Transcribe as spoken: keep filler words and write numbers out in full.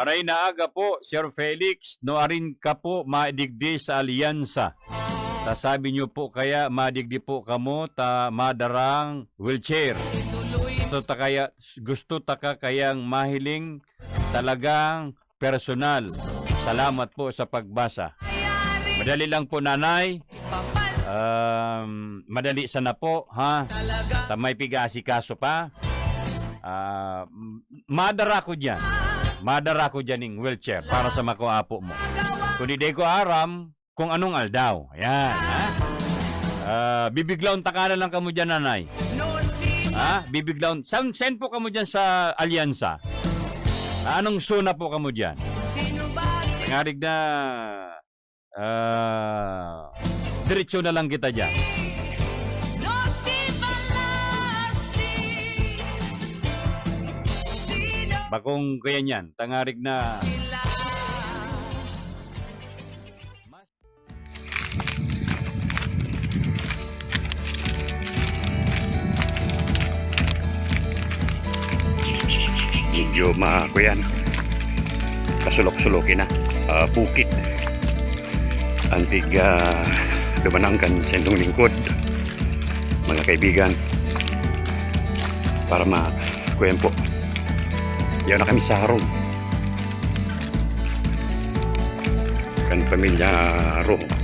Maray na aga po, Sir Felix. Nuarin ka po madigdi sa alyansa. Ta sabi niyo po kaya madigdi po kamo ta madarang wheelchair. Gusto ta kaya, gusto ta ka kayang mahiling talagang personal. Salamat po sa pagbasa. Madali lang po, Nanay. Um, madali sana po, ha? Ta may piga-asikaso pa. Ah, m-, madara ko diyan. Madara ko diyan ning wheelchair para sa makaapo mo. Kundi di ko aram kung anong aldaw. Ayan, ha? Ah, bibiglaon ta ka na lang kamo diyan, Nanay. Ha? Bibiglaon. Saan, saan po kamo diyan sa alyansa? Ah, anong zona po kamo diyan? Tangarig na, ah, diretso na lang kita diyan. Bakong kaya niyan, tangarig na. Medyo ma-, kuyan. Kasulok-sulokin na. Ah, bukid. Antig, ah, dumanang kan sentong lingkod, mga kaibigan. Para ma-, kuyan po. Yaw na kami sa harong. Kan pamilya Rojo.